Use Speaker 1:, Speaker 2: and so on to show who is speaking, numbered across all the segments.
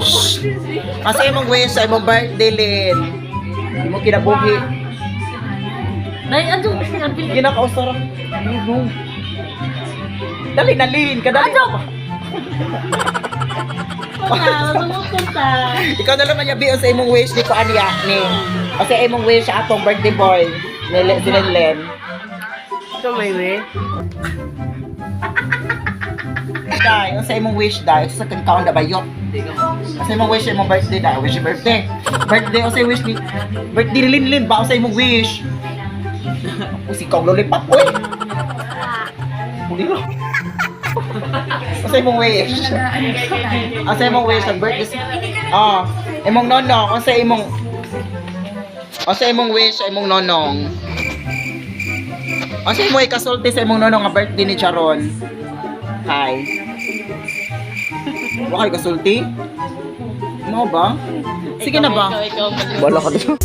Speaker 1: Shh. Kasi imong wish sa imong birthday, Lin. Imong kinabuhi.
Speaker 2: Nay, ano? Ang pili.
Speaker 1: Ginakausara. No. Dali na, Lin. Kadali.
Speaker 2: Ano? Wala, mamukon ta.
Speaker 1: Ikaw na lang mayabi sa imong wish ni ko aniya ni. Kasi imong wish sa atong birthday boy ni si Len.
Speaker 2: Ikaw may we.
Speaker 1: Dai, sa imong wish dai sa kang kaon na bayot. Sa imong wish imong birthday dai, wish birthday. Birthday o sa wish ni birthday ni Lin Lin ba sa imong wish. O si kong lollipop oy. Uli ro. Sa imong wish. Sa imong wish ang birthday. Ah, imong nonong, o sa imong o sa imong wish sa imong nonong. O sa imong ikasulti sa imong nonong nga birthday ni Charon. Hi. Wa kay kasulti? Mo ba? Sige na ba?
Speaker 2: Ikaw, ikaw.
Speaker 1: Wala ka dito.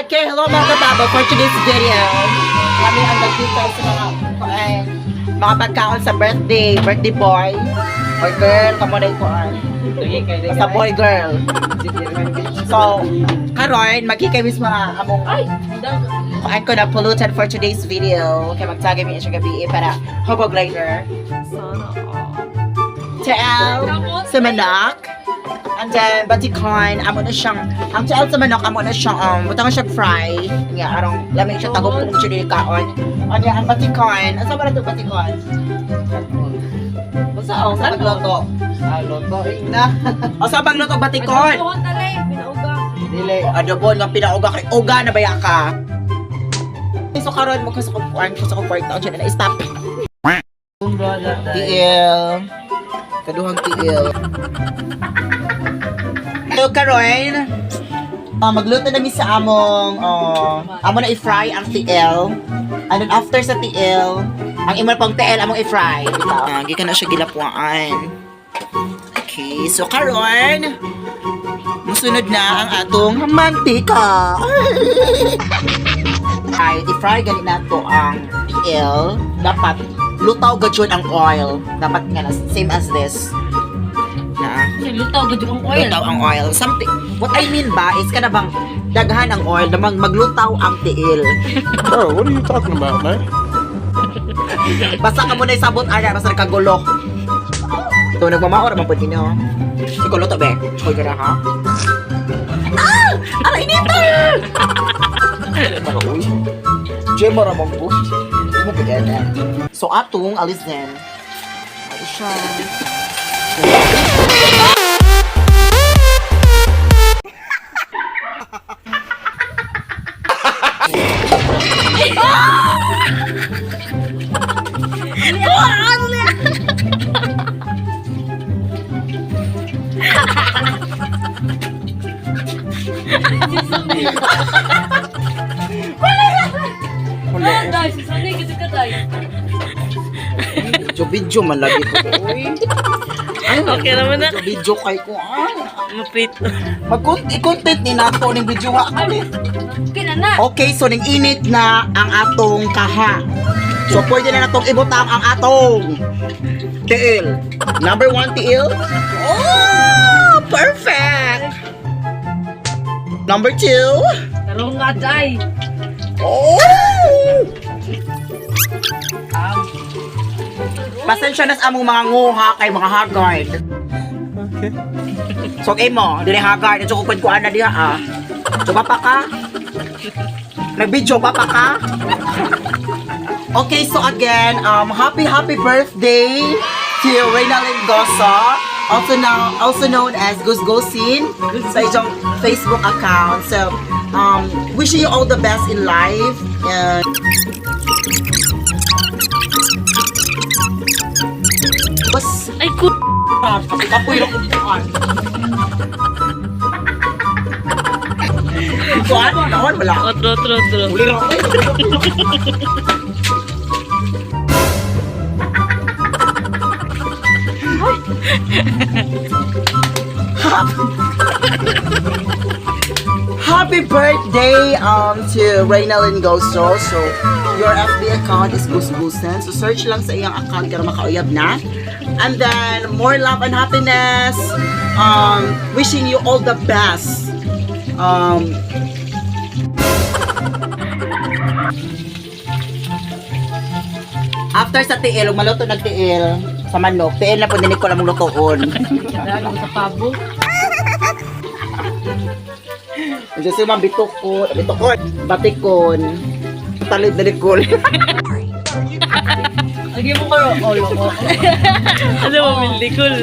Speaker 1: Okay, hello mga katabo. For today's video, kami ang nagdito sa mga kuan, mga pagkaon sa birthday, birthday boy or girl, kamo na kuan. Basta boy girl. So, karon magkikay mis mga among
Speaker 2: Ay!
Speaker 1: kuan ko na polluted for today's video. Kay magtagay mi siya gabi eh, para hubog later.
Speaker 2: Sana all.
Speaker 1: TL sa manok. And then, batikon, amo na siyang, ang TL sa manok, amo na siyang, butang siya fry. Nga, arong, lamig siya, tagong kung siya dili kaon. Anya, ang batikon, asa ba na ito batikon?
Speaker 3: Basta ako
Speaker 1: Sa pagluto.
Speaker 3: Ah, loto. Na.
Speaker 1: O sa pagluto, batikon?
Speaker 2: Adobo talay, pinauga.
Speaker 3: Dili.
Speaker 1: Adobo nga pinauga kay uga na baya ka. So karon mo kasi kung kuan ko sa kung kwarta siya na stop. TL. Kaduhang TL. So karon, magluto na mi sa among amo na i-fry ang TL. And then after sa TL, ang imo pang TL among i-fry. Gikan na siya gilapuan. Okay, so karon, musunod na ang atong mantika. Ay, i-fry gani nato ang TL. Dapat lutaw gud ang oil. Dapat nga na same as this. Na.
Speaker 2: Lutaw gud ang oil.
Speaker 1: Lutaw ang oil. Something. What I mean ba is kana bang daghan ang oil namang maglutaw ang tiil.
Speaker 4: Bro, what are you talking about, man?
Speaker 1: Basta ka muna isabot ara basta nagkagulo. So nagmamaor man pud inyo. Sigulo to be. Hoy ka na ha. Ah! Aray nito! Uy. Jemo ra man po. Mo pagana. So atong alisin. Ay siya.
Speaker 2: Ah, dai, susunod gud ka dai.
Speaker 1: Video video man lagi ko. Uy. Ay,
Speaker 2: Okay naman na.
Speaker 1: Video kay ko. Ay.
Speaker 2: Mapit.
Speaker 1: Mag-content ni nato ning video ha.
Speaker 2: Okay na na.
Speaker 1: Okay, so ning init na ang atong kaha. So pwede na natong ibutang ang atong tiil. Number 1 tiil. Oh, perfect. Number 2.
Speaker 2: Tarong nga dai.
Speaker 1: Oh! Pasensya na sa among mga nguha kay mga haggard.
Speaker 4: Okay.
Speaker 1: So okay mo, dili haggard, so kung kuan na diha ah. So papa ka? Nag-video papa ka? Okay, so again, happy happy birthday to Reynalyn Gosa, also known as Goose Gosin sa iyong Facebook account. So, wishing you all the best in life and Bas,
Speaker 2: Ay ku.
Speaker 1: kapoy ra kong kuan. Kuan, naon wala.
Speaker 2: Otro, otro, otro.
Speaker 1: Uli ra ko. Hap. Happy birthday to Reynalyn Goso. So, your FB account is Gusgusen. So, search lang sa iyang account para makauyab na. And then, more love and happiness. Wishing you all the best. After sa tiil, ug maluto nag tiil sa manok, tiil na po din ko lang lutoon.
Speaker 2: Sa pabo.
Speaker 1: Diyan si Ma'am Bitukon, Bitukon, Batikon, Talid na Nicole.
Speaker 2: Lagi mo kayo. Oh, loko.
Speaker 5: Ano mo, Mildikul?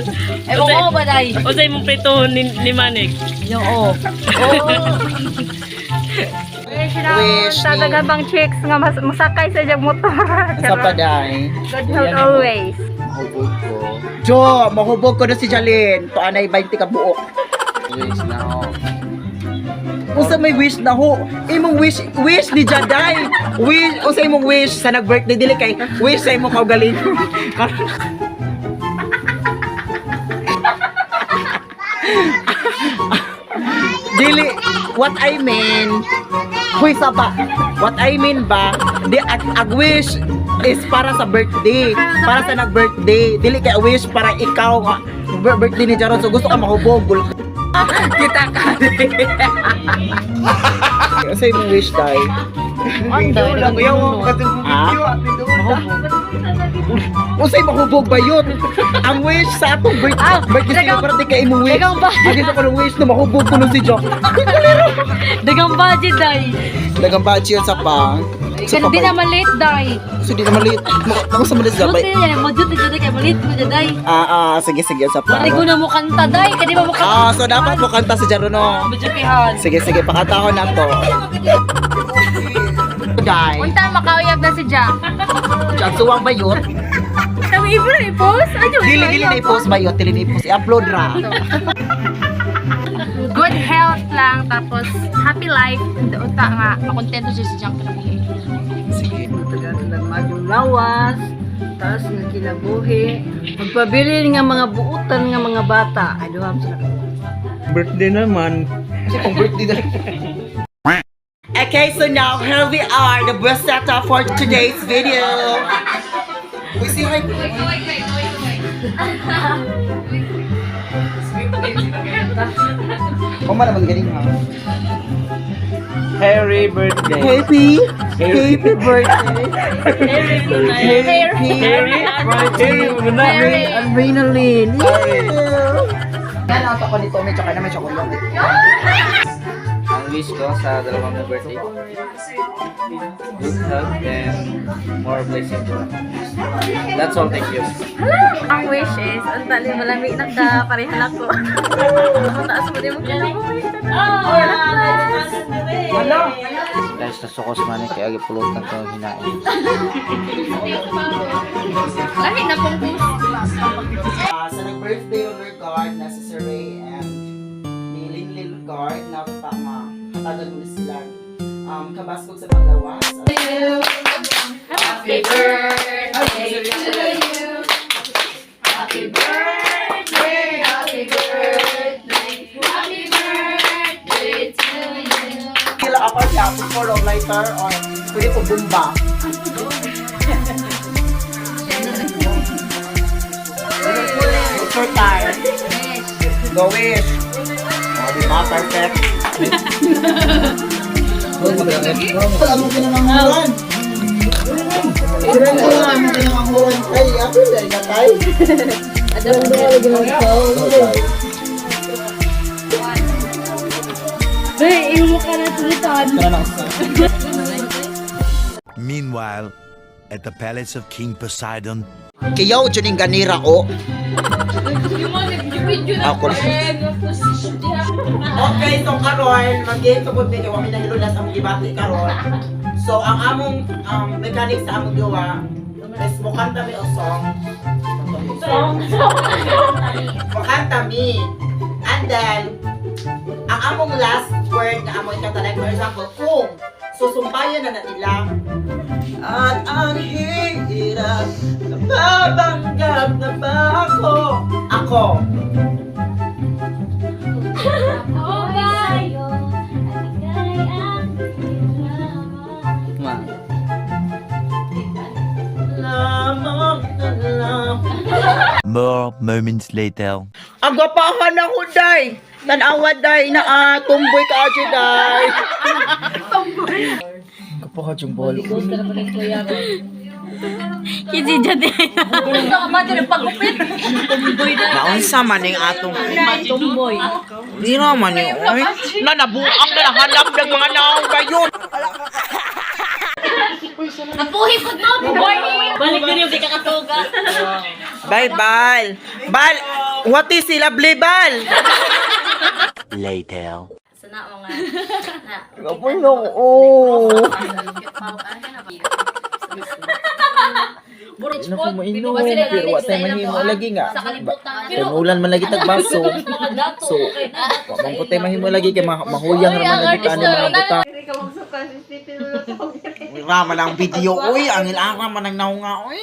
Speaker 2: Ewan ko ba, day?
Speaker 5: O sa imong prito ni Manik?
Speaker 2: Yung oo.
Speaker 1: Wish ni
Speaker 6: Tatagan chicks nga mas masakay sa iyang motor.
Speaker 1: sa paday.
Speaker 6: Good health always.
Speaker 1: Mahubog ko. Jo, mahubog ko na si Jalin. Paanay 20 ka buok.
Speaker 3: Wish na ho.
Speaker 1: Usa may wish na ho. Imong wish, wish ni Jaday. Wish, usa imong wish sa nag-birthday dili kay wish sa imong kaugalingon. Dili, what I mean, huy sa ba, what I mean ba, di ag wish is para sa birthday, para sa nag-birthday. Dili kay wish para ikaw nga birthday ni Jaron, so gusto ka mahubog. Kita ka. Sa imong wish day. Ha? Usay mahubog ba yun? Ang wish sa atong birthday, birthday sa'yo,
Speaker 2: dagang-
Speaker 1: pero di kay imong wish.
Speaker 2: dagang ba-
Speaker 1: Ang gusto ko ng wish na mahubog ko nun si Jo.
Speaker 2: Dagang budget, day.
Speaker 1: Dagang budget yun sa pa. Sa
Speaker 2: Kaya di
Speaker 1: pa
Speaker 2: na malit, day.
Speaker 1: So di na malit. Ako sa malit
Speaker 2: Buti
Speaker 1: gabay.
Speaker 2: na yan. Modute dyan, day. Kaya malit mo dyan, day.
Speaker 1: Sige, sige, sa pa.
Speaker 2: Marigo na mo kanta, day. Kaya di ba mo kanta?
Speaker 1: So dapat mo kanta si Jaruno.
Speaker 2: Budgetihan.
Speaker 1: Sige, sige, pakanta ko na to. Day.
Speaker 6: Unta makauyab na si Jack.
Speaker 1: Ang suwang ba yun?
Speaker 6: Kami ibo na i-post? Ano?
Speaker 1: Dili, dili na i-post ba yun? Dili na i-post. I-upload ra.
Speaker 6: Good health lang tapos happy life. Unta nga makontento siya si Jack kinabuhi.
Speaker 1: Sige.
Speaker 7: Matagal lang magyong lawas, taas nga kinabuhi, magpabili nga mga buutan nga mga bata. Ay duha sa
Speaker 4: Birthday naman.
Speaker 1: Kasi kung birthday na. Okay, so now here we are, the best setup for today's video. We see hi. Oh, man naman galing ha.
Speaker 3: Harry birthday.
Speaker 1: Happy, happy birthday. Happy,
Speaker 3: Harry? Harry mo na.
Speaker 1: Harry and Reynalyn. Yeah. Yan ang ako nito, may tsaka na may chocolate.
Speaker 3: Ang wish ko sa dalawang na birthday. Good health and more blessing to us. That's all, thank you.
Speaker 6: Ang wish is, unta ni malamig na ka, parehan ako. Mataas mo din mo kinabuhi.
Speaker 1: Wala.
Speaker 3: Guys, nasukos man eh, kaya gipulutan ko ang hinain.
Speaker 6: Lahi na pong post.
Speaker 1: Sa nag-birthday honor guard na si Sir Ray and ni Linlin Guard na pa nga hatagan mo na sila kabaskog sa panglawas.
Speaker 6: Happy birthday to you. Happy birthday, happy birthday, happy birthday to you.
Speaker 1: Kila ako siya for of lighter or pwede ko bumba. Picture time. Go wish. O, di ba? Perfect. Ano kinanganguran? Ano kinanganguran? Ay, ako dahil natay.
Speaker 2: Day, imo ka na tulitan.
Speaker 1: Tara na isa.
Speaker 8: Meanwhile, at the palace of King Poseidon,
Speaker 1: Kiyaw, dyan yung ganira o. Ako. Okay, so karon, mag-game to pud medyo kami nahilulas ang gibati karon. So ang among mechanics sa among gawa is mukanta mi og song. Song. Mukanta mi. And then ang among last word na among ikanta, like for example, kung susumpayan na na nila at ang hirap, nababanggap na ba ako? Ako.
Speaker 6: Oh, bye.
Speaker 8: More moments later.
Speaker 1: Ang gwapahan na ko, day! Tanawa, day, na ah, tumboy ka, adyo, day! Tomboy! Gwapahan yung bolo.
Speaker 6: Kiji Jaday.
Speaker 1: Naunsa man yung atong
Speaker 2: Tumboy.
Speaker 1: Di naman yung, oy. Na nabuang na nahanap ng mga naong gayon.
Speaker 2: Nabuhi po no,
Speaker 5: Balik din yung di ka katuga.
Speaker 1: Bye, Bal. Bal, what is sila, Bal?
Speaker 8: Later.
Speaker 6: Sana mga na.
Speaker 1: Gapoy no, oh.
Speaker 2: Burich
Speaker 1: Ano ko mainom, pero wa tay mahimo lagi nga.
Speaker 2: Sa kalibutan.
Speaker 1: Tinulan man lagi tag baso. So, wa man po tay mahimo lagi kay mahuyang ra man lagi tani mga buta. Ra man ang video oy, ang ilara man ang naunga oy.